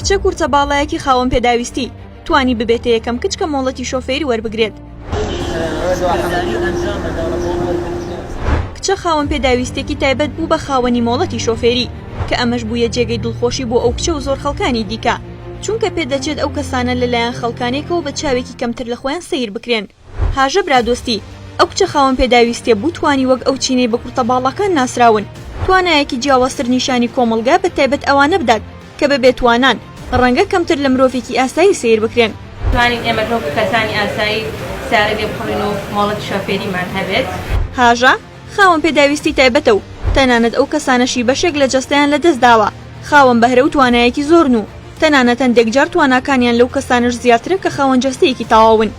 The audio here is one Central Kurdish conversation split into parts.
کچە کورتە باڵایەکی خاوەن پێداویستی توانی ببێتە یەکەم کچ کە مۆڵەتی شۆفێری وەربگرێت. کچە خاوەن پێداویستیەکی تایبەت بوو بە خاوەنی مۆڵەتی شۆفێری، کە ئەمەش بوویە جێگەی دڵخۆشی بۆ ئەو کچە و زۆر خەڵکانی دیکە، چونکە پێدەچێت ئەو کەسانە لەلایەن خەڵکانێکەوە بە چاوێکی کەمتر لە خۆیان سەیر بکرێن. هاژە برادۆستی، ئەو کچە خاوەن پێداویستیە بوو توانی وەک ئەو چینەی بە کورتە باڵاکان ناسراون، توانایەکی جیاوازتر نیشانی کۆمەڵگا بە تایبەت ئەوانە بدات کە بە بێ توانان، ڕەنگە کەمتر لە مرۆڤێکی ئاسایی سەیر بکرێن. توانین ئێمەش وەکو کەسانی ئاسایی سەیارە لێ بکڕین و مۆڵەتی شۆفێریمان هەبێت. هاژە، خاوەن پێداویستی تایبەتە و تەنانەت ئەو کەسانەشی بەشێک لە جەستەیان لەدەست داوە خاوەن بەهرە و توانایەکی زۆرن و تەنانەت هەندێک جار تواناکانیان لەو کەسانەش زیاترە کە خاوەن جەستەیەکی تەواون.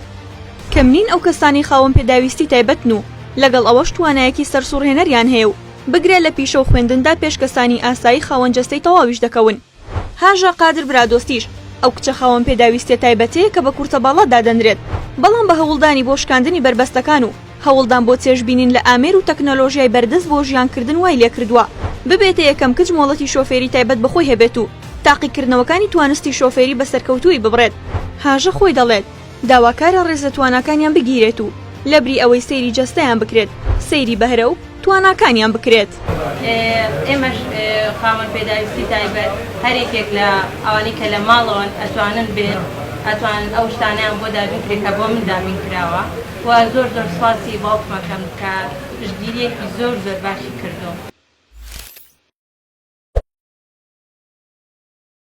کەم نین ئەو کەسانەی خاوەن پێداویستی تایبەتن و لەگەڵ ئەوەش توانایەکی سەرسوڕهێنەریان هەیە و بگرە لە پیشە و خوێندندا پێش کەسانی ئاسایی خاوەن جەستەی تەواویش دەکەون. هاژە قادر برادۆستیش ئەو کچە خاوەن پێداویستیە تایبەتەیە کە بە کورتەباڵا دادەنرێت، بەڵام بە هەوڵدانی بۆ شکاندنی بەربەستەکان و هەوڵدان بۆ چێژبینین لە ئامێر و تەکنەلۆژیای بەردەست بۆ ژیانکردن وای لێکردووە ببێتە یەکەم کچ مۆڵەتی شۆفێری تایبەت بە خۆی هەبێت و تاقیکردنەوەکانی توانستی شۆفێری بە سەرکەوتوویی ببڕێت. هاژە خۆی دەڵێت، داواکارە ڕێز لە تواناکانیان بگیرێت و لەبری ئەوەی سەیری جەستەیان بکرێت، سەیری بەهرە و تواناکانیان بکرێت. ئێمەش خاوەن پێداویستی تایبەت هەر یەکێک لە ئەوانەی کە لە ماڵەوەن ئەتوانن بێن ئەتوانن ئەو شتانەیان بۆ دابین کرێت کە بۆ من دابین کراوە و زۆر زۆر سوپاسی باوکم ئەکەم کە پشتگیریەکی زۆر زۆر باشی کردووم.